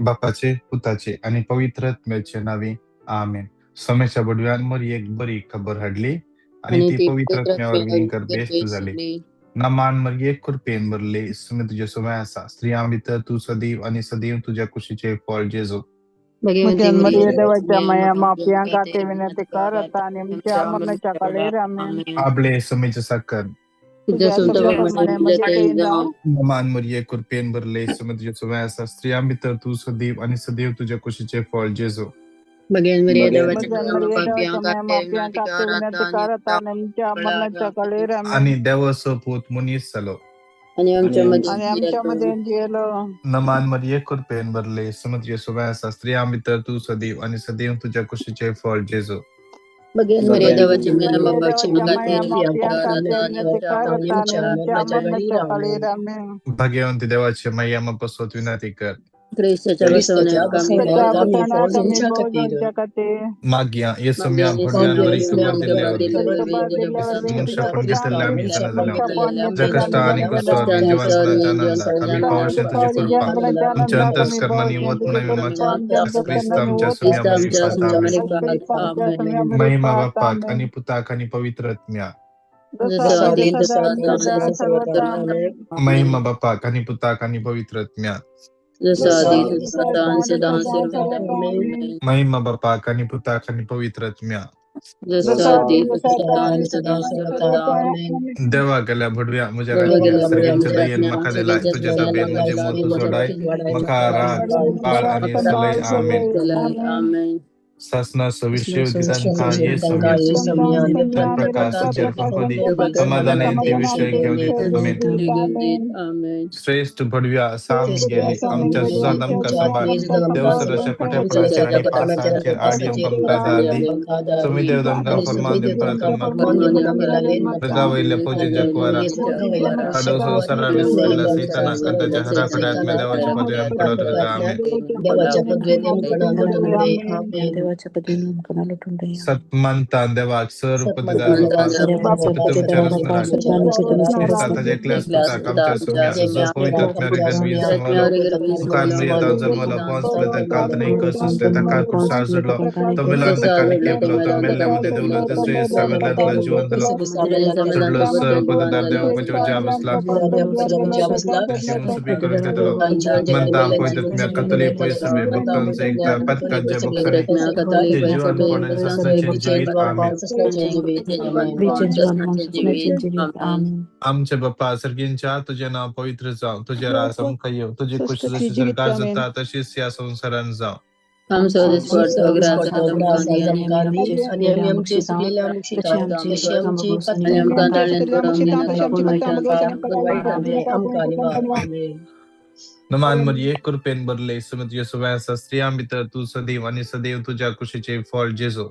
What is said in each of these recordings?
बापाचे पुताचे आनी पवित्र आत्म्याचे नांवी आमेन. सोमेच्या बडव्यान मरियेक बरी खबर हाडली आनी आनी ती ती पवित्र पवित्र आत्म्या आत्म्या वरवीं वरवीं गर्भेस्त गर्भेस्त जाली. जाली. नमान मरिये, कृपेन भरले, सुमे तुज्या सुमे आसा, स्त्रियां भितर तूं सदैव आनी सदैव तुज्या कुशीचें फळ जेजू. भगवंती मुझे मरिये मरिये देवाच्या देवाच्या माया माया मापाप्यां मापयां खातीर खातीर विनंती विनंती कर कर आता आता आनी आनी आमच्या आमच्या मरणाच्या मरणाच्या काळार काळार आमेन. आमेन. आपले सुमेचे साकर तुझ्या तुझ्या संत शब्दा प्रमाणे प्रमाणे म्हज्या म्हजें थंय थंय जावं. जावं. नमान मरिये, कृपेन भरले, सुमे तुज्या सुमे आसा, स्त्रियां भितर तूं सदैव आनी सदैव तुज्या कुशीचें फळ जेजू. भगवान मरिये देवाच्या म्हज्या माया मरिये मापाप्यां देवाच्या माया खातीर मापयां विनंती खातीर कर आता विनंती आनी कर आता आमच्या आनी आमच्या वेळार मरणाच्या आमेन. काळार आमेन. आनी देवाचो पूत मनीस जालो. आनी आमच्या मदें आनी आमच्या जियेलो. मदें जियेलो. नमान मरिये, कृपेन भरले, सुमे तुज्या सुमे आसा, स्त्रियां भितर तूं सदैव आनी सदैव तुज्या कुशीचें फळ जेजू. भगवान मरिये देवाच्या माया मरिये मापाप्यां देवाच्या खातीर माया विनंती मापयां कर खातीर आता आनी विनंती आमच्या कर आता मरणाच्या आनी काळार आमच्या आमेन. मरणाच्या काळार आमेन. भाग्यवंती देवाचे मैया मापासोत विनंती कर. क्रिस्ताच्या बसवण्याक आमी त्याच्या भोव बसवण्याक आमी भोव जावच्या खातीर. मागया येसुम्या भडव्यान मागील बरी येसुम्या खबर आमकां दिल्ले बरी वरवीं खबर दिल्ले वरवीं, तुज्या मनशापण पुतान घेतिल्ले आमी जाणा जाले घेतलेले आमी तुज्या जाणा कश्टां आनी जाले. क्रुसावरवीं कश्टांनी जिवनपणाच्या सर आनंदाक आमी पावोवचें तुजी कृपा आमच्या अंतस्करणांनी वत म्हणून आमी क्रिस्त आमच्या सुम्या क्रिस्त आमच्या मरिफात सुम्या आमेन. मरिफात आमेन. महिमा बापाक आनी पुताक आनी पवित्र आत्म्या. जसो आदी तसो आतां आनी सर्वत्र आमेन. महिमा बापाक आनी पुताक आनी पवित्र आत्म्या. जसो आदी तसो आतां आनी सदां सर्वत्र आमेन. महिमा बापाक आनी पुताक आनी पवित्र आत्म्या. जसो आदी तसो आतां आनी सदां सर्वत्र आमेन. देवा गेल्या भडव्या म्हज्या देवा राज्ञा गेल्या बडव्या सर्गींच्या म्हज्या दयेन राज्ञा म्हाका दिलाय सगळ्यांच्या तुज्या दयेन ताबेन म्हाका म्हजें दिलाय मोत तुज्या सोडाय म्हाका राग बाळ आनी सलय आमेन. चलय आमेन. सासना सविशय दितांकां ये सम्या प्रकाश तुजेर फुलपदी समाधानान ते विशय घेवन दित आमेन. आमेन. श्रेष्ठ भडव्या साम गेली आमच्या सुजात आमकां सांबाळ देवसराच्या खोटेपणाचेर आनी पासांचेर आड येवंक आमकां दार दी. तुमी देव आमकां फरमान दिवन प्रार्थना प्रजा वयल्या फौजेच्या कुवारा काडो संवसारार विसरला सैतानाक आनी ताच्या हरा फुडें आत्म्या देवाच्या पदवी आमकां लुटून आमेन. सतमंतान देवाक सर पतिदार बापा तुमच्या रसनराक क्रिस्ता ताच्या एकल्याच पुताक आमच्या सुम्या जो पवित्र आत्म्या गर्भी सांगलो मुखार मरियेंत जल्मलो पोंस पिलाताक काल्तने कसुसले ताका कुर्सार चडलो तो मेलान ताका निकेपलो तो मेल्ल्या मदें देवलो तिसरे सागरल्यांतलो जिवन दिलो चडलो सर पतिदार देव पंचवज्या बसला जीवन सुबी करून दितलो म्हणता पवित्र आत्म्या कथोलीक पयसवे भक्तांचो एकता पातकांच्या बक्षाने ते जिवनपण आनी सासणाचें जिवीत आमेन. आमचे बाप्पा सर्गींच्या तुजें नांव पवित्र जावं, तुजें राज आमकां येवं, तुजी खुशी जशी सरकार जाता तशीच ह्या संवसारान जावं. आमचो दिसपडतो ग्रास आमकां दी आनी आमी आमचे चुकलेले आमकां शिकयता तशी आमची आनी आमकां दाळ्यान पडोवंक दिनाका पूण आमकां निवार आमेन. नमान मरिये, कृपेन भरले, सुमे तुज्या सुवे आसा, स्त्रियां भितर तूं सदैव आनी सदैव तुज्या कुशीचें फळ जेजू.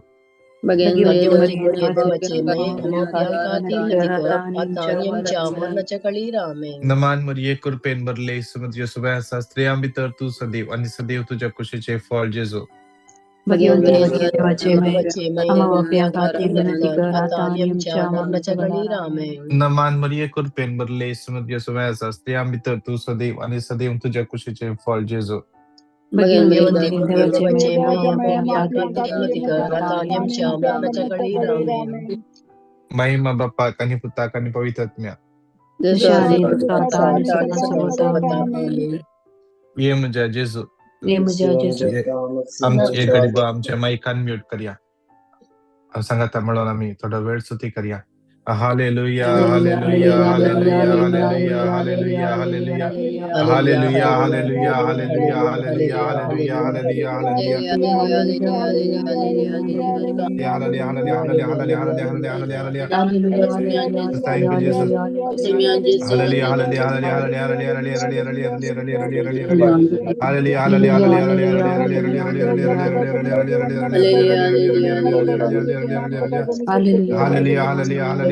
भगवान मरिये देवाचे माये आमकां आतां आनी आमच्या मरणाच्या काळार आमेन. नमान मरिये, कृपेन भरले, सुमे तुज्या सुवे आसा, स्त्रियां भितर तूं सदैव आनी सदैव तुज्या कुशीचें फळ जेजू. देवाचे माये आतां आनी आमच्या मरणाच्या काळार आमेन. नमान मरिये, कृपेन भरले, सुमे तुज्या सुवे आसा, स्त्रियां भितर तूं सदैव आनी सदैव तुज्या कुशीचें फळ जेजू. देवाचे माये आतां आनी आमच्या मरणाच्या काळार आमेन. महिमा बापाक आनी पुताक आनी पवित्र आत्म्या. जसो आदी तसो आतां आनी आनी सदां सदां सर्वत्र आमेन. ये म्हज्या जेजू आमचे गरीब आमच्या मायकान म्यूट करया. सांगाता म्हणून आमी थोडो वेळ स्तुती करया. Hallelujah, hallelujah, hallelujah, hallelujah, hallelujah, hallelujah, hallelujah, hallelujah, hallelujah, hallelujah, hallelujah, hallelujah, hallelujah. Hallelujah, hallelujah, hallelujah, hallelujah, hallelujah, hallelujah, hallelujah. Thank you, Jesus. Hallelujah, hallelujah, hallelujah, hallelujah, hallelujah, hallelujah, hallelujah, hallelujah, hallelujah, hallelujah. Hallelujah, hallelujah, hallelujah, hallelujah, hallelujah, hallelujah, hallelujah, hallelujah, hallelujah, hallelujah, hallelujah, hallelujah, hallelujah, hallelujah, hallelujah.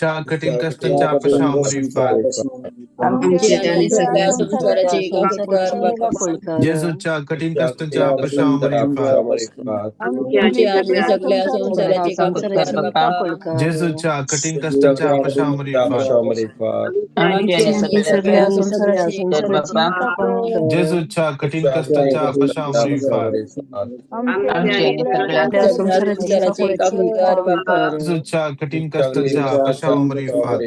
जेजूच्या कठीण कष्टांच्या पशावरीफात आमची आणि सगळ्या संसाराची काकूत कर बापा. जेजूच्या कठीण कष्टांच्या पशावरीफात आमची आणि सगळ्या संसाराची काकूत कर बापा. जेजूच्या कठीण कष्टांच्या पशावरीफात आमची आणि सगळ्या संसाराची जेजूच्या कठीण कष्टांच्या पशावरीफात सगळ्या संसाराची काकूत कर बापा. जेजूच्या कठीण कष्टांच्या पशावरीफात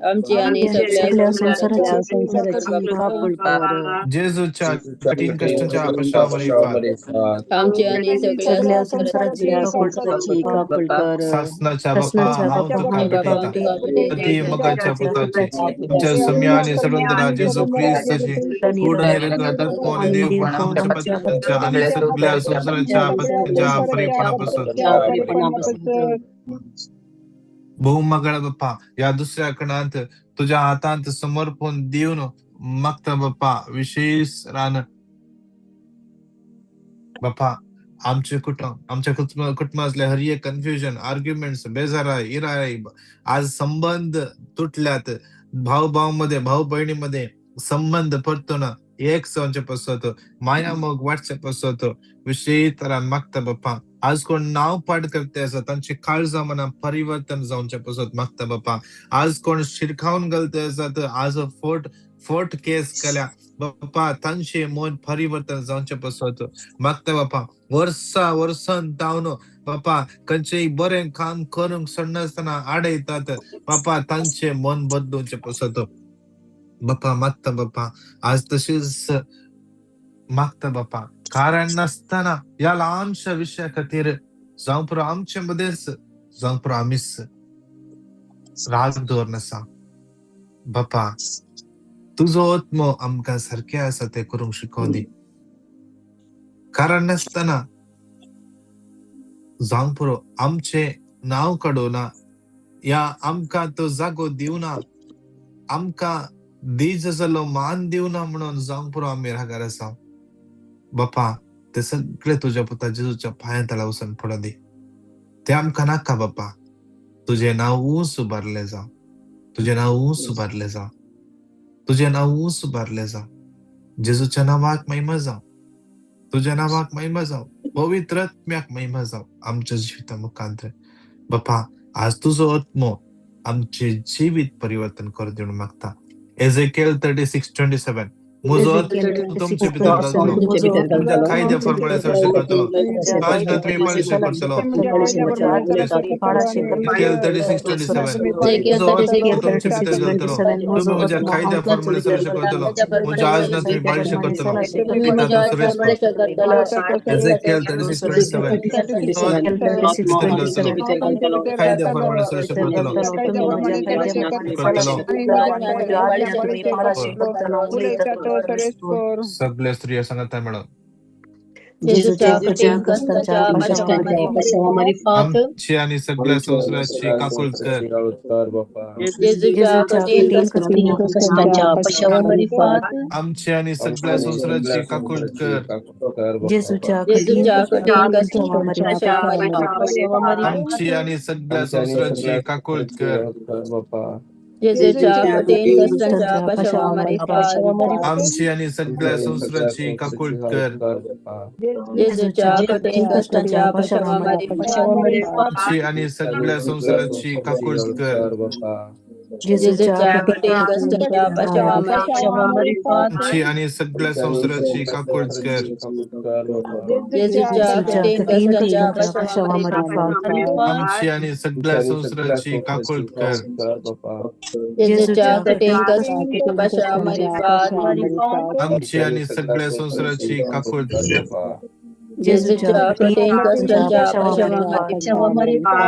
आमची आणि सगळ्या संसाराची काकूत कर बापा. जेजूच्या कठीण कष्टांच्या पशावरीफात आमची आणि सगळ्या संसाराची काकूत कर. सासनाच्या बापा हांव तुका भेटयता अति मोगाच्या पुताची तुमच्या सम्या आणि सर्वंतरा जेजू क्रिस्ताची कूड निरंतर आत्मो आणि देवपण आमच्या पत्त्यांच्या आणि सगळ्या संसाराच्या पत्त्यांच्या परिपणापासून. बहुमगळ बाप्पा या दुसऱ्या खणांत तुझ्या हातांत समर्पण दिवन मागता बाप्पा. विशेष रान बाप्पा आमचे कुटुंब आमच्या कुटुंबातले हर एक कन्फ्युजन आर्ग्युमेंट्स बेजाराय इराय आज संबंध तुटल्यात भाऊ भाऊ मध्ये भाऊ बहिणीमध्ये संबंध परतून एक जावचे पसत माया मोग वाटचे पसत विशेष तरान मागता बाप्पा. आज कोण नाव पाड करते आसा तांचे काळजा मना परिवर्तन जावचे पसत मागता बाप्पा. आज कोण शिरखावन घालते आसात आज फोर्ट फोर्ट केस केल्या बाप्पा तांचे मन परिवर्तन जावचे पसत मागता बाप्पा. वर्सा वर्सान जावन बाप्पा खंयचेय बरें काम करूंक सोडनासतना आडयतात बाप्पा तांचे मन बदलुचे पसत बाप्पा मागता बाप्पा. आज तशीच मागता बाप्पा कारण नासतना ह्या ल्हानशा विशया खातीर जावं पुरो आमचे मदेंच जावं पुरो आमीच राग दवरनासा बाप्पा. तुजो आत्मो आमकां सारकें आसा तें करूंक शिकोवं दी. कारण नासतना जावंक पुरो आमचें नांव काडूना या आमकां तो जागो दिवना आमकां these जालो मान दिवना म्हणून जावंक पुरो आमी रागार आसा बाप्पा. ते सगळे तुज्या पुता जेजूच्या पांया तळा वचून पडों दी. ते आमकां नाका बाप्पा. तुजें नांव ऊंच उबारलें जावं, तुजें नांव ऊंच उबारलें जावं, तुजें नांव ऊंच उबारलें जावं. जेजूच्या नांवाक महिमा जावं, तुज्या नांवाक महिमा जावं, पवित्र आत्म्याक महिमा जावं आमच्या जिविता मुखांत बाप्पा. आज तुजो आत्मो आमचे जिवीत परिवर्तन कर दिवन मागता. एजेकेल 36:27 म्हजो आत्मो तुमचे भितर घालतलो, तुमच्या कायद्या प्रमाणे सरशे करतलो, आज तुमी पालिशे करतलो. एजेकेल 36:27 म्हजो आत्मो तुमचे भितर घालतलो, तुमी म्हज्या कायद्या प्रमाणे सरशे करतलो, म्हज्या आज तुमी पालिशे करतलो. पिता तूं सुरेश. एजेकेल 36:27 भितर घालतलो, कायद्या प्रमाणे सरशे करतलो करतलो. सगळे स्त्रिया सांगता मॅडम. आमची आणि सगळ्या संसाराची काकूत कर. आमची आणि सगळ्या संसाराची काकूत कर. आमची आणि सगळ्या संसाराची काकूत कर. आमची आणि सगळ्या संसाराची काकूत कर. आमची आणि सगळ्या संसाराची काकूत कर. आमची आणि सगळ्या संसाराची काकूत कर. आमची आणि सगळ्या संसाराची काकूत कर. आमची आणि सगळ्या संसाराची काकूत कर.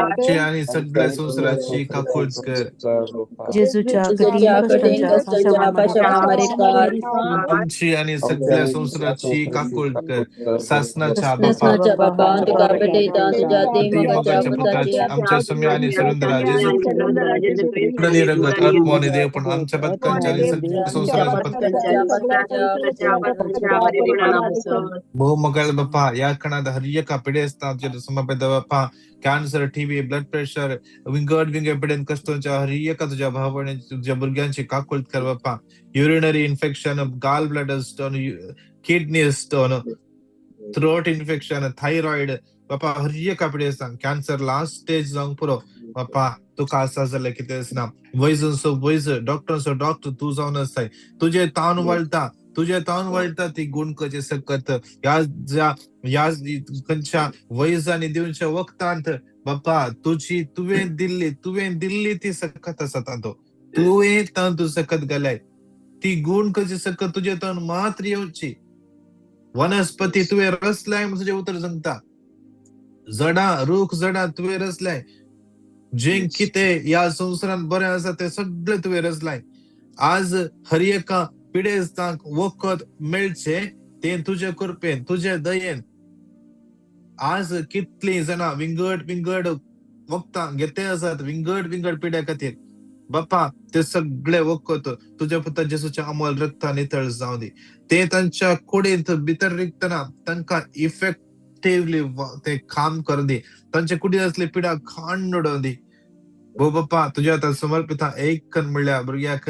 आमची आणि सगळ्या संसाराची काकूत कर. आमची आणि सगळ्या संसाराची काकूत कर. सासनाच्या बापा मोगाच्या पुताची आमच्या सम्या आणि सुरेंद्र जेजू रगत आत्मो आणि देव पण आमच्या पत्कांच्या आणि सगळ्या संसाराच्या पत्कांच्या. बहुमगाळ बाप्पा ह्या खणांत हर एका पिडेस्तां तुजेर समर्पिता बाप्पा. कॅन्सर, टीबी, ब्लड प्रेशर, विंगड विंगड पिडेन कश्टोंच्या हर एका तुज्या भाव तुज्या भुरग्यांची काकुळट कर बाप्पा. Urinary infection, gall bladder stone, kidney stone, throat infection, thyroid बापा, हर एका पिडेस्तांक कॅन्सर लास्ट स्टेज जावंक पुरो बापा. तुका आसा जाल्यार कितें आसना. वैजनचो वैज, डॉक्टरांचो डॉक्टर तूं जावन आसाय. तुजे तावन वळटा, तुजे तावन वळटा ती गुण कचे सकत ह्या ह्या खंयच्या वैजांनी दिवच्या वखदांत बापा तुजी तुवें दिल्ली ती सकत आसा. तांतो तुवें तांतू सकत घालाय ती गुण कशी सकत तुजे तावन मात्र येवची. वनस्पती तुवें रचलाय म्हूण तुजें उतर सांगता. झडां, रूख झडां तुवें रचलाय. जें कितें ह्या संवसारांत बरें आसा तें सगळें तुवें रचलाय. आज हर एका पिडेस्तांक वखद मेळचें तें तुजे कृपेन, तुजे दयेन. आज कितलीं जाणां विंगड विंगड वखदां घेते आसात विंगड विंगड पिड्या खातीर बापा. ते सगळे वखद तुज्या पुता जेसूच्या अमोल रक्ता नितळ जावं दी. ते तांच्या कुडींत भितर रिगतना तांकां इफेक्टिवली ते काम करूं दी. तांच्या कुडींत असली पिडा खाण उडोवं दी. गो बाप्पा, तुज्या आतां समर्पिता. एक म्हणल्यार भुरग्याक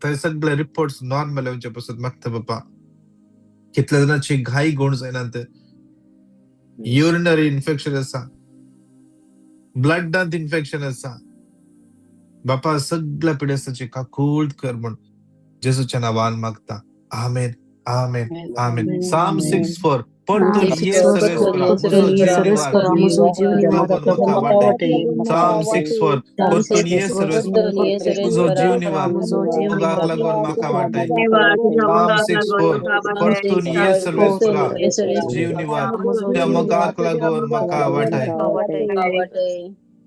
थंय सगळे रिपोर्ट्स नॉर्मल येवचे पसत मागता बाप्पा. कितल्या जाणांची घाई गुण जायनात, युरिनरी इन्फेक्शन आसा, ब्लडांत इन्फेक्शन आसा बापा. सगळ्या पिडेस्ताची काकूळट कर म्हूण जेसूच्या नांवान मागता. आमेन, आमेन, आमेन. साम 6:4. परतून ये सर्वेस्परा, म्हजो जीव निवार, म्हाका वाटय. साम 6:4. परतून ये सर्वेस्परा, म्हजो जीव निवार, मोगाक लागून म्हाका वाटय. साम 6:4. परतून ये सर्वेस्परा, जीव निवार, तुज्या मोगाक लागून म्हाका वाटय.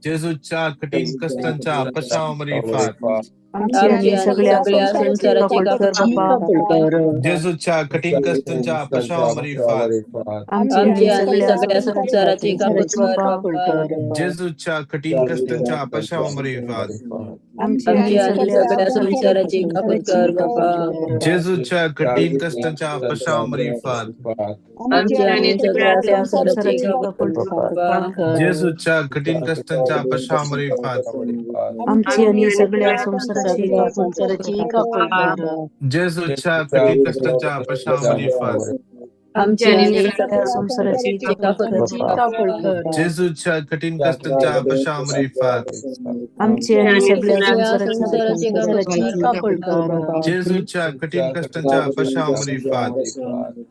जेजूच्या कठीण कष्टांच्या पशाव मरिफात. आमची आणि सगळ्या संसाराची काकूळ कर बापा. जेजूच्या कठीण कष्टांच्या पशाव मरिफात. आमची आणि सगळ्या संसाराची काकूळ कर बापा. जेजूच्या कठीण कष्टांच्या पशाव मरिफात. आमची आणि सगळ्या संसाराची काकूळ कर बापा. जेजूच्या कठीण कष्टांच्या पशाव मरिफात. आमची आणि सगळ्या संसाराची काकूळ कर बापा. जेजूच्या कठीण कष्टांच्या पशाव मरिफात. आमची आणि सगळ्या संसाराची काकूळ कर. जेजूच्या कठीण कष्टांच्या पशाव मरिफात. आमची आणि सगळ्या संसाराची काकूळ कर. जेजूच्या कठीण कष्टांच्या पशाव मरिफात. आमची आणि सगळ्या संसाराची काकूळ कर. जेजूच्या कठीण कष्टांच्या पशाव मरिफात.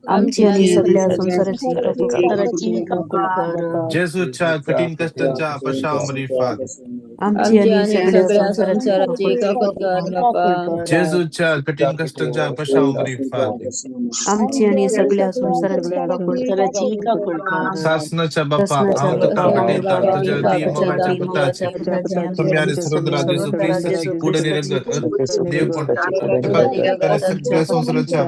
आमची आणि सगळ्या संसाराची काकूळ कर. जेजूच्या कठीण कष्टांच्या पशाव मरिफात. आमची आणि सगळ्या संसाराची काकूळ कर बापा. जेजूच्या कठीण कष्टांच्या पशाव मरिफात. आमची आणि सगळ्या संसाराची काकूळ कर. सासनाच्या बाप्पा, हांव तुका भेटयता तुज्या अति मोगाच्या पुताची, तुम्ही आणि सर्वद्रा जेजू क्रिस्ताची कूड आणि रगत, देवपण, तुका सगळ्या संसाराच्या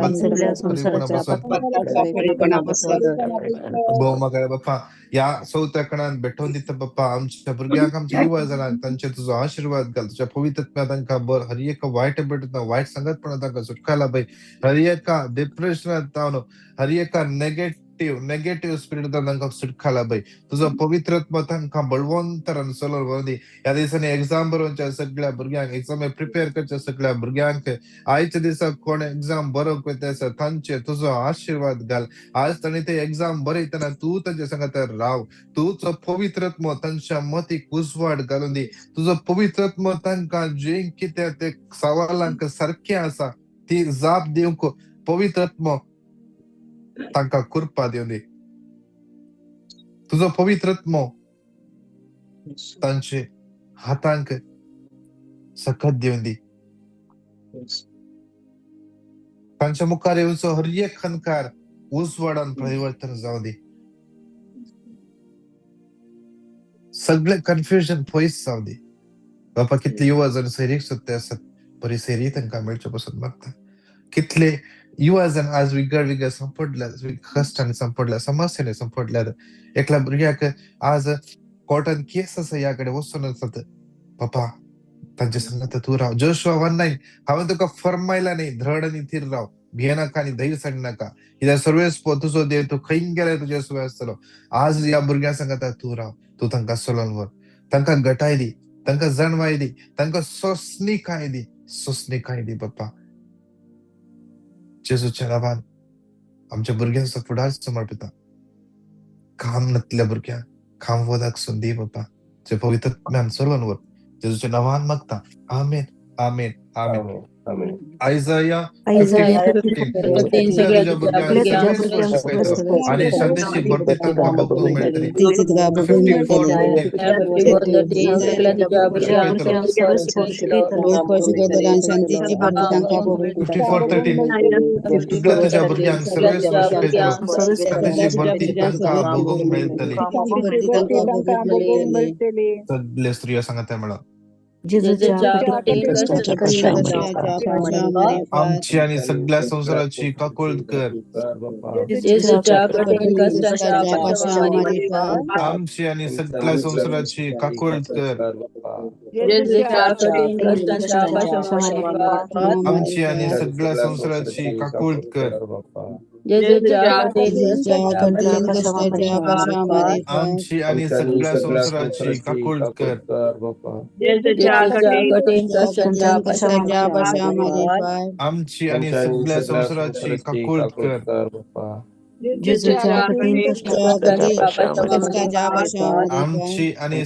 भोव बाप्पा. या चवथ्या कणान भेटोवन दिता बाप्पा. आमच्या भुरग्यांक, आमच्या युवा जाणांक तांचे तुजो आशिर्वाद घाल. तुज्या पवित्रत्म्या तांकां बर हर एका वायट भेटता, वायट सांगतपणा तांकां सुटकाला बाय. हर एका डिप्रेशनात जावन, हर एका नेगेटिव्ह स्पिरिट तांकां सुटकाला बाय. तुजो पवित्रत्व तांकां बळवंतरान चलोवन व्हरूं दी. ह्या दिसांनी एग्जाम बरोवच्या सगळ्या भुरग्यांक, एग्जाम प्रिपेर करच्या सगळ्या भुरग्यांक, आयच्या दिसा कोण एग्जाम बरोवंक वयता आसा तांचे तुजो आशिर्वाद घाल. आज तांणी ते एग्जाम बरयतना तूं तांच्या सांगात राव. तुजो पवित्रत्म तांच्या मतीक उजवाड घालून दी. तुजो पवित्रत्म तांकां जें कितें ते सवालांक सारकें आसा ती जाप दिवंक पवित्रत्म तांकां कृपा दिवन दी. तुजो पवित्रत्म तांचे हातांक सकत दिवन दी. तांच्या मुखार येवचो हर एक खनकार उजवाडान परिवर्तन जावं दी. सगळे कन्फ्युजन पयस जावं दी बापा. कितले युवा जण सैरीक सोदते आसात, बरी सैरी तांकां मेळचे पसून मागता. कितले युवा जण आज विगड विगड सांपडल्यात, कश्टांनी सांपडल्या, समस्यांनी सांपडल्यात. एकल्या भुरग्याक आज कोर्टान केस आसा, ह्या कडेन वचून आसात बापा. तांचे संगत तूं राव. जोशुआ 1:9 हांवें तुका फर्मायला न्ही, धड आनी थीर राव, भियेनाका आनी धैर्य सांडनाका, कित्याक सर्वेस्पर तुजो देव तूं खंय गेल्यार तुज्या सुवात आसतलो. आज ह्या भुरग्यां सांगता तूं राव, तूं तांकां चलोवन व्हर, तांकां गटाय दी, तांकां जाणवाय दी, तांकां सोंसणीकाय दी, सोंसणीकाय दी बाप्पा. जेजूच्या नांवान आमच्या भुरग्यांचो फुडार समर्पिता. काम नातल्या भुरग्यांक काम वदाक संदी बाप्पा, जे पवित्र ज्ञान चलोवन व्हर. जेजूच्या नांवान मागता, आमेन, आमेन, आमेन. आयजाया 54:15 सगळ्या तुज्या भुरग्यांक सगळें शिकयतलो आनी शांतीची भरती तांकां भोगूंक मेळटली. 54:13 सगळ्या तुज्या भुरग्यांक सगळें शिकयतलो, शांतीची भरती तांकां भोगूंक मेळटली. सगळे स्त्रियो सांगता म्हणून आमची आणि सगळ्या संसाराची काकूळ कर. आमची आणि सगळ्या संसाराची काकूळ कर. आमची आणि सगळ्या संसाराची काकूळ कर. आमची आणि सगळ्या संसाराची काकूळ कर. आमची आणि सगळ्या संसाराची काकूळ कर. आमची आणि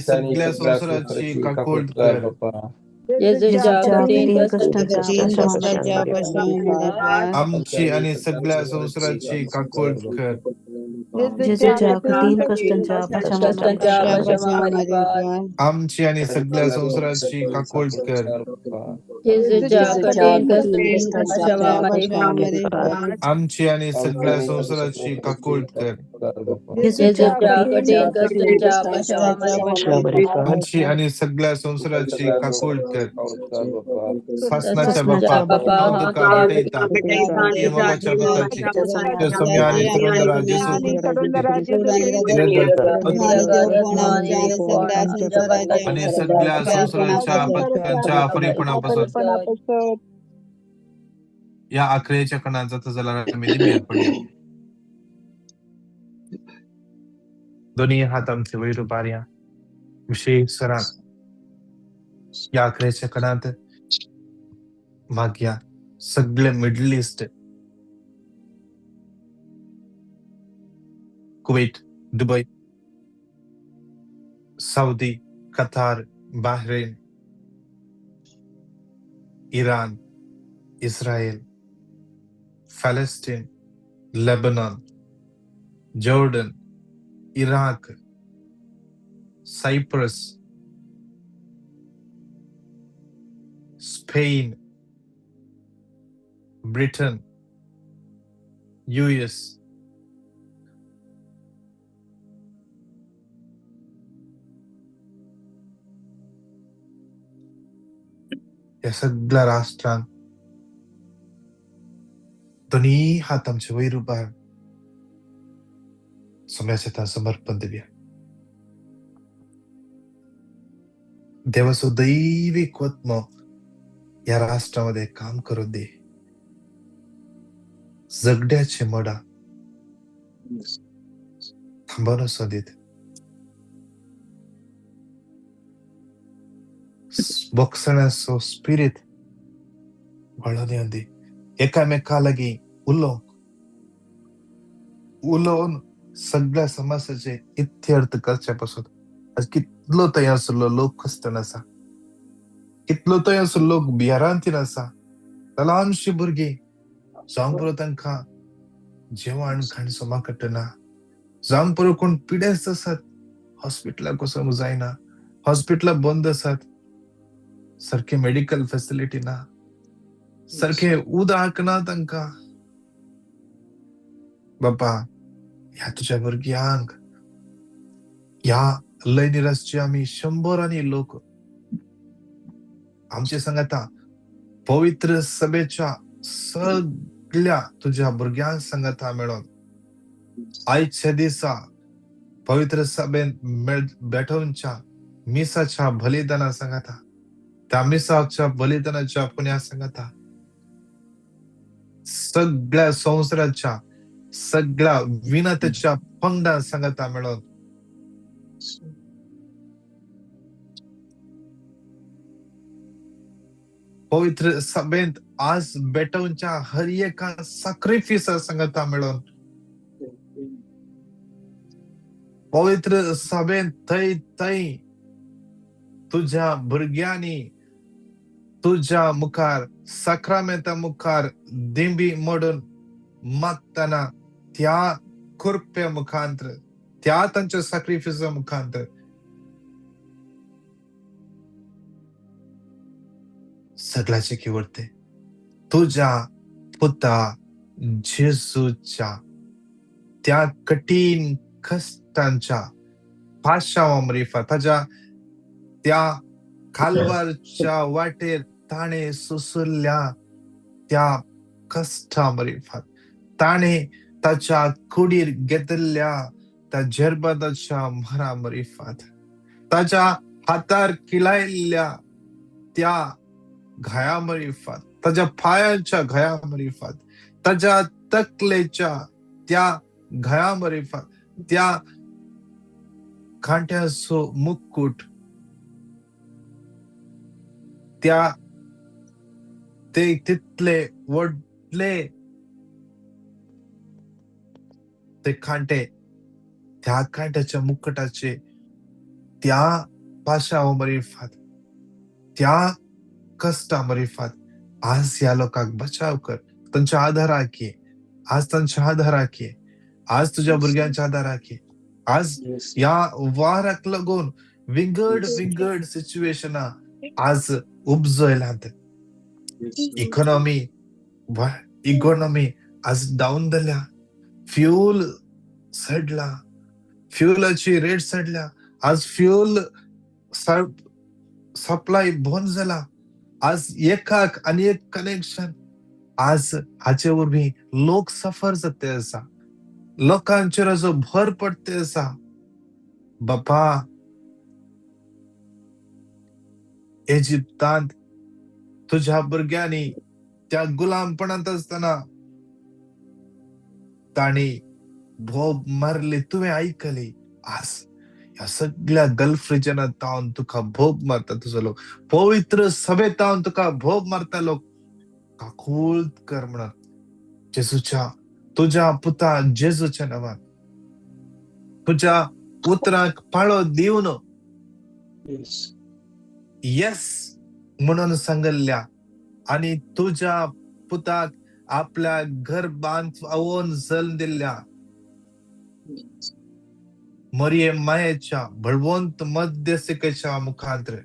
सगळ्या संसाराची काकूळ कर. आमची आणि सगळ्या संसाराची काकूळ कर. आमची आणि सगळ्या संसाराची काकूळ कर. आमची आणि सगळ्या संसाराची काकूळ कर. आमची आणि सगळ्या संसाराची काकूळ कर. सासनाच्या बाप्पा, हांव तुका भेटयता मोगाच्या पुताची, सोम्या आनी तुरुंदरा जेजू आणि सगळ्या संसाराच्या पत्त्यांच्या फरीपणापासून या आखरेच्या कणात जाता जाल्यार आमी दिमेर पडया. दोन्ही हात आमचे वयर उबारया. विशेष सरान ह्या आखरेच्या कणांत मागया सगळे Middle East, Kuwait, Dubai, Saudi, Qatar, Bahrain, Iran, Israel, Palestine, Lebanon, Jordan, Iraq, Cyprus, Spain, Britain, US, ह्या सगळ्या राष्ट्रांक दोन्ही हात आमचे वयर उबार सोम्याच्या समर्पण दिवया. देवाचो दैवीक आत्मो ह्या राष्ट्रामध्ये काम करून दे. झगड्याचे मडा थांबून असो दीत. बोगसण्याचो स्पिरीत वळोन येवं दी. एकामेका लागीं उलोवंक उलोवन सगळ्या समाजाचे इत्यर्थ करचे पासून आज कितलो थंय आसलो लोक क्रिस्तांव आसा, कितलो थंय आसलो लोक बिहारांतीन आसा. ल्हानशी भुरगीं जावंक पुरो तांकां जेवण खाण सोमा कटना, जावंक पुरो कोण पिडेस्त आसात, हॉस्पिटलाक वचोंक जायना, हॉस्पिटलां बंद आसात, सारकें मेडिकल फेसिलिटी ना, सारकें उदक ना तांकां. बापा, ह्या तुज्या भुरग्यांक ह्या लयनिरासचे आमी शंबरांनी लोक आमचे सांगाता पवित्र सभेच्या सगळ्या तुझ्या भुरग्यांक सांगाता मेळोन आयच्या दिसा पवित्र सभेन भेटोवच्या मिसाच्या बलिदाना सांगाता त्या मिसाच्या बलिदानाच्या पुण्या सांगता सगळ्या संवसाराच्या सगळ्या विनतेच्या पंगडा सांगता मेळोन पवित्र सभेंत आज बेटोवच्या हर एका साक्रिफिसा सांगता मेळोन पवित्र सभेंत थंय थंय तुझ्या भुरग्यांनी तुझ्या मुखार साक्रामेंता मुखार दिंबी मोडून मागतना त्या कृप्या मुखांतर त्या तांच्या साक्रिफिसा मुखांतर सगळ्याचे किवडते तुझ्या पुता जेजूच्या त्या कठीण कष्टांच्या पाशावा मरिफा ताज्या त्या कालवारच्या वाटेर ताणे सोसल्या त्या कश्टा मरिफात ताणे ताच्या कुडीर घेतिल्ल्या त्या जर्बदाच्या मरा मरिफात ताच्या हातार किलायल्ल्या त्या घाया मरिफात ताच्या पायांच्या घाया मरिफात ताच्या तकलेच्या त्या घाया मरिफात त्या कांट्याचो मुकुट त्या ते तितले व्हडले ते कांटे त्या कांट्याच्या मुकुटाचे त्या पाशाव मरिफात त्या कश्टा मरिफात आज ह्या लोकांक बचाव कर, तांच्या आधाराक ये, आज तांच्या आधाराक ये, आज तुझ्या भुरग्यांच्या आधाराक ये. आज ह्या वाराक लागून विंगड विंगड सिच्युएशना आज उपजयलात. इकॉनॉमी इकॉनॉमी आज डावन जाल्या, फ्युल चडला, फ्युलाची रेट चडल्या, आज फ्युल सप्लाय बंद जाला, आज एकाक आनी एक कनेक्शन आज हाचे वरवीं लोक सफर जाते आसा, लोकांचेर असो भर पडते आसा. बापा, इजिप्तांत तुझ्या भुरग्यांनी त्या गुलामपणांत आसतना तांणी भोब मारली, तुवें आयकली. आज ह्या सगळ्या गल्फ रिजनांत तावन तुका भोग मारता तुजो लोक, पवित्र सभेत तावन तुका भोग मारता लोक. काकूळ कर म्हणून जेजूच्या तुझ्या पुता जेजूच्या नांवान तुझ्या उतराक पाळो दिवन येस म्हणून सांगल्ल्या आणि तुझ्या पुताक आपल्या गर्भांत आवोन जल्म दिल्ल्या मरिये मायेच्या बळवंत मध्यस्थीकेच्या मुखांतर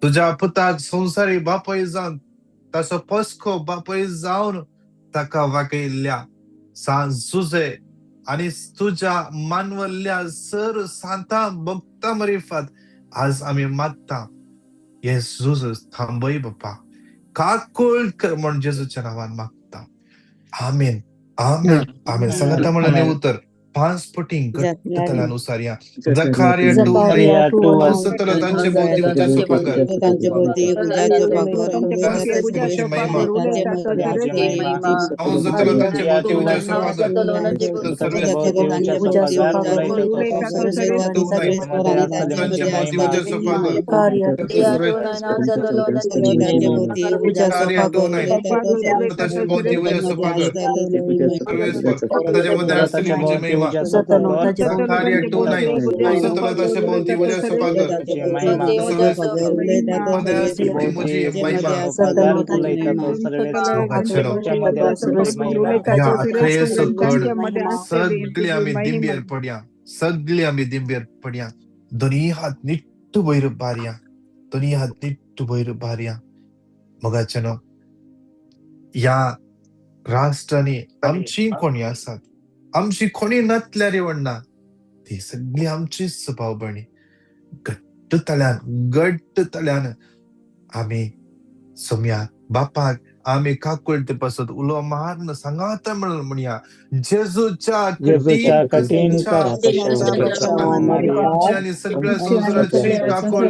तुझ्या पुताक संवसारी बापय जावन ताचो पस्को बापय जावन ताका वागयल्ल्या सांत जुजे आणि तुझ्या मानवल्ल्या सर सांता भक्ता मरिफात आज आमी मागता हे झूज थांबय बापा, काकूळ कर म्हण जेजूच्या नांवान मागता. आमेन, आमेन, आमेन. सांगता म्हणून उतर 5 पटी घट्ट तलानुसार या जखारिया 2:9 तांचे भोवती उज्याचो पगार, तांचे भोवती उज्याचो पगार, जखारिया 2:9 सगळी आम्ही दिंबेर पडया, सगळी आम्ही दिंबेर पडया, दोनी हात निट्टू वयर बारया, दोनी हात निट्टू वयर बारया. मोगाच्यानो, ह्या राष्ट्रांनी आमची कोणी आसात, आमची कोणी नातल्यार वण्णा ती सगळी आमचीच भावभणी. घट्ट तल्यान, घट्ट तल्यान आमी सोम्या बापाक आमी काकुळटे पासत उलो मारन सांगाता म्हणून म्हणया, जेजूच्या जेजूच्या कठीण कठीण आमची आनी सगळ्या संवसाराची काकूळ,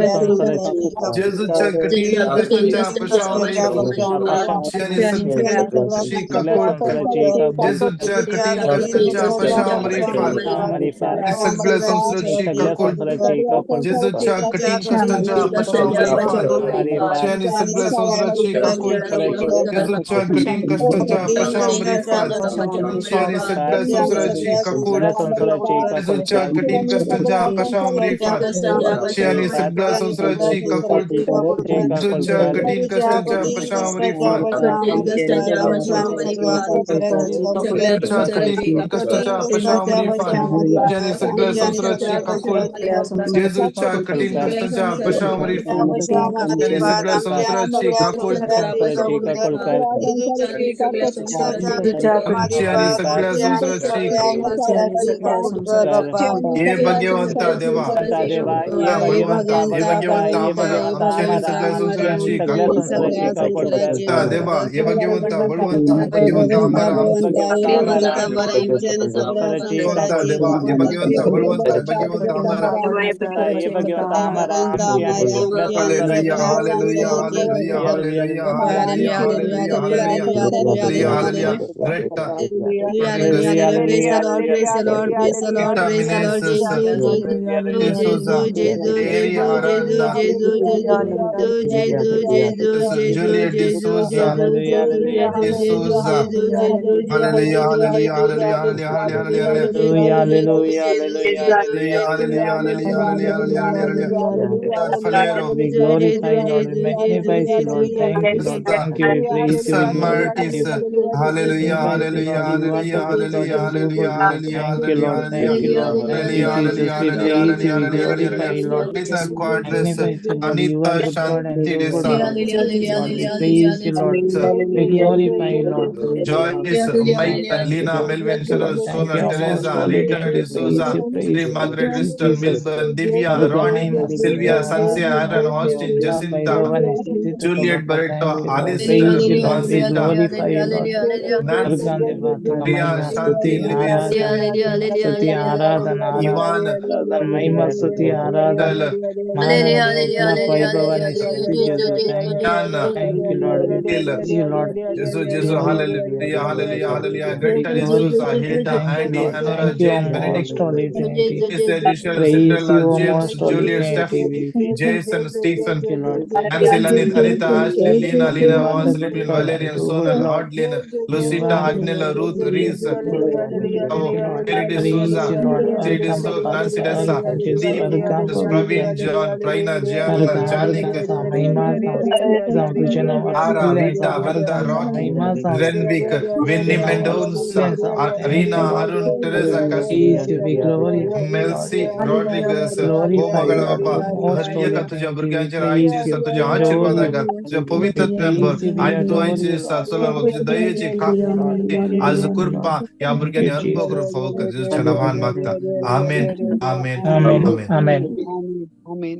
जेजूच्या कठीण कश्टांच्या पशावरी आमची आनी सगळ्यांची काकूळ, जेजूच्या कठीण कश्टांच्या पशावरी फार आनी सगळ्या संवसाराची काकूळ, जेजूच्या कठीण कश्टांच्या पशावरी फार आमची आनी सगळ्या संवसाराची काकूळ, जेजूच्या कठीण कश्टांच्या पशावरी फार आमची आनी सगळ्या संवसाराची काकूळ, जेजूच्या कठीण कश्टांच्या पशावरी फार आमची आनी सगळ्या संवसाराची काकूळ, जेजूच्या कठीण कश्टांच्या पशावरी फार जेजूच्या कठीण कश्टांच्या पशावरी फार आमची आनी सगळ्या संवसाराची काकूळ, जेजूच्या कठीण कश्टांच्या पशावरी फार आमची आनी सगळ्या संवसाराची काकूळ, आमची आनी सगळ्या संवसाराची. हे भाग्यवंता देवा, बळवंता, हे भाग्यवंता आम्हाला, आमची आनी सगळ्या संवसाराची काकूळ. देवा, हे भाग्यवंता बळवंता, हे भाग्यवंता आम्हाला, भाग्यवंता देवा, हे भाग्यवंता बळवंता, हे भाग्यवंता आम्हाला. Hallelujah, hallelujah, hallelujah, hallelujah, hallelujah, hallelujah, hallelujah, hallelujah. Greta Rita Menezes D'Souza, Terry Aranda, Juliet D'Souza, D'Souza. Hallelujah, hallelujah, hallelujah, hallelujah, hallelujah, hallelujah. Hallelujah, hallelujah, hallelujah, hallelujah, hallelujah, hallelujah. Falero, We glorify Lord, we magnify you, Lord. Thank you, Lord. Thank you. We praise you, we San glorify Martis, you. hallelujah, Magnify you, hallelujah, Lord. You are hallelujah, the good God hallelujah, and true hallelujah, God, Lord. hallelujah, Thank you, hallelujah, Lord. Thank you, hallelujah, Lord. Thank you, hallelujah, Jesus. hallelujah, We hallelujah, praise you, hallelujah, we hallelujah, glorify hallelujah. you, Lord. Lisa Quadras, Magnify you, Lord. You Anita are good God and Shanti true God, Desa, Lord. Lord, we praise you, Lord. We glorify you, Lord. Praise you, Lord. Joyce, Thank you, Mike, Lord. Thank you, Lena, Lord. Melvin, Thank you, Cheryl, Lord. Thank Sonal, you, most Teresa, holy Rita Trinity. D'Souza, Praise you, Shri praise you, Lord. Margaret Thank you, Winston, Jesus. Milburn, Divya, Arga Ronnie, Mahima Stuti Sylvia, Sancia, Aradhana Aaron, Austin, Jacinta, Arga Juliet Barreto, Thank you, Lord. Alistair, Praise you, Lord. We Rosita, glorify you, Lord. Nancy, Argandeva Priya, Mahima Shanti, Stuti Lewis, Aradhana Stuti Aradhana Ivan, Aradhana Mahima Stuti Aradhana Tel, Mahanama Vaibhava Stuti Jesu. Thank you. Jan, Thank you, Lord. We Hill, praise you, Lord. Jesu, Jesu, Glorify you, hallelujah, Lord. hallelujah, hallelujah. We Greta D'Souza, glorify you. Hilda, Thank you, Andy, Lord. Anora, Thank you, O Jane, Benedict, most holy Trinity. Lisa, Giselle, Praise Cinderella, you, O James, most holy Juliet, Steph, Trinity. We Jason, Stephen, thank you, Lord. Thank Nancy, you, Lanit, Anita, Ashley, Lena, Lord. Lena, You are Vance, the good Little, God and Valerian, true good Sonal, Lord. Audlin, You Lucita, are Agnella, Ruth, Reese, good God and thank Bravo, you, Lord. Terry Praise D'Souza, you, Lord. J. Arga D'Souza, Bapa, Nancy Dessa, Arga Jesu, Deep, Arga Pavitra, Praveen, John, Praina, Arga Gianna, Janik, Arga Sa, Mahima Sa, Sa, तुझे नाव Ara, excellent Rita, Sa, Vrinda, Arga Sa, Rocky, Mahima Sa, Renwick, तुझे Winnie now Mendonça, excellent Sa. Thank Reena, you, Lord. Arun, Teresa Castro, Praise you, we glorify you, Lord. Melcy Rodrigues, We O glorify you, मगळ Lord. बापा, O हर most एका holy तुझ्या Trinity, we भुरग्यांचेर praise आयची you, दिसा we तुज्या adore आशिर्वादा you. घाल, तुझ्या We पवित्र भर praise you, we आनी तूं adore आयचे you, दिसा Lord. चलो तुज्या दयेची Lord, आज thank you, Lord. कृपा ह्या Thank भुरग्यांनी you, अनुभव करून Jesus. फावो कर, जेजूच्या नांवान मागता, आमेन, आमेन, Amen. आमेन. Amen.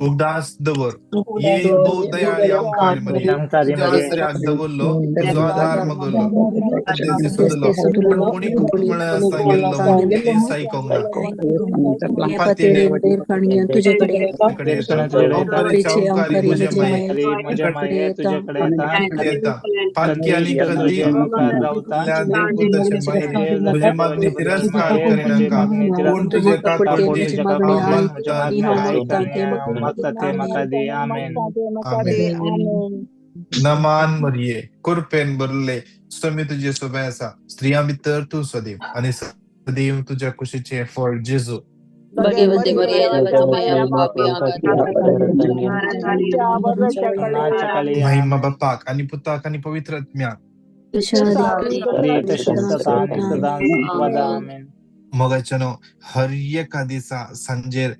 उगडास दवर ये भोव दयाळी आमकारी मरिये, आमकारी तुझ्या मरिये, आसऱ्याक दवरलो, तुजो आधार मगल्लो, देसी सोदलो, पूण कोणी म्हळ्यार सांगिल्लो म्हूण दीस आयकोंक ना. पातयेणे तुझ्याकडे कडे येता, देवसना तुझ्याकडे येता, अंवकारीचे अंवकारी म्हजे माये म्हज्या माये तुझ्याकडे येता, येता, पातकी आनी खंदीक खंती तुझ्या मुखार रावता, ल्या देवपुताचे माये, देव म्हजे जाता मागणी देवाचे पुताचे तिरस्कार माये, म्हजे करिनाका, मागणी पूण तिरस्कार तुजे करिनाका, पूण काकुळटी तुज्या हांव काकुळटेन म्हज्या मागता मागणें आयक आनी हांव मागता तें म्हाका दी. आमेन. आमेन. नमान मरिये, कुरपेन भरले, स्वामी तुजे सोबे आसा, स्त्रियां भितर तूं सदैव आनी सदैव तुज्या कुशीचें फळ जेजू. भाग्यवती मरिया, देवाच्या माया, पापी नाच कळया. महिमा बापाक आनी पुताक आनी पवित्र आत्म्याक, तशेंच सदा आनी सदां वदा. आमेन. मोगाच्यानो, हर एका दिसा सांजेर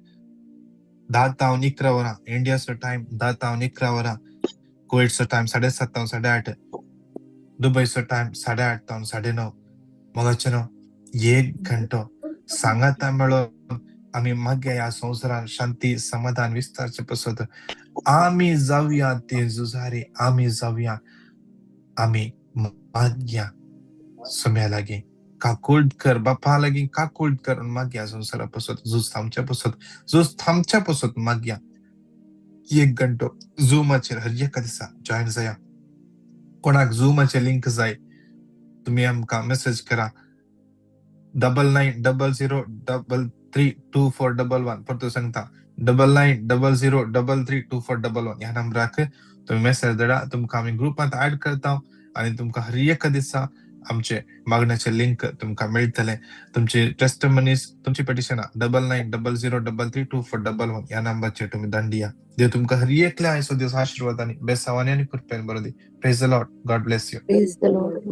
10 तावन 11 वरां इंडियाचो टायम, 10 तावन 11 वरां कुवेटचो टायम, 7:30 तावन 8:30 दुबयचो टायम, 8:30 तावन 9:30. मोगाच्यानो, एक घंटो सांगाता मेळोन आमी मागया ह्या संवसारान शांती समाधान विस्तारचे पसत आमी जावया ते झुजारी, आमी जावया, आमी मागया सोम्या लागीं, काकूळट कर बापा लागीं, काकूळट कर मागया संवसारा पसत, झूज थांबच्या पसत, झूज थांबच्या पसत मागया. एक घंटो झुमाचेर हर एका दिसा जॉयन जाया. कोणाक झुमाचे लिंक जाय, तुमी आमकां मेसेज करा 9900332411. परतून सांगता, 9900332411. ह्या नंबराक तुमी मेसेज धाडा. तुमकां आमी ग्रुपांत ऍड करता आनी तुमकां हर एका दिसा आमचे मागण्याचे लिंक तुमकां मेळटले. तुमची टेस्टमनीज, तुमची पेटिशनां 9900332411 ह्या नंबराचेर तुमी धाडून. देव तुमकां हर एकल्या आयचो दिवस आशिर्वाद आनी बेसावानी आनी कृपेन बरो दी. Praise the Lord. God bless you. Praise the Lord.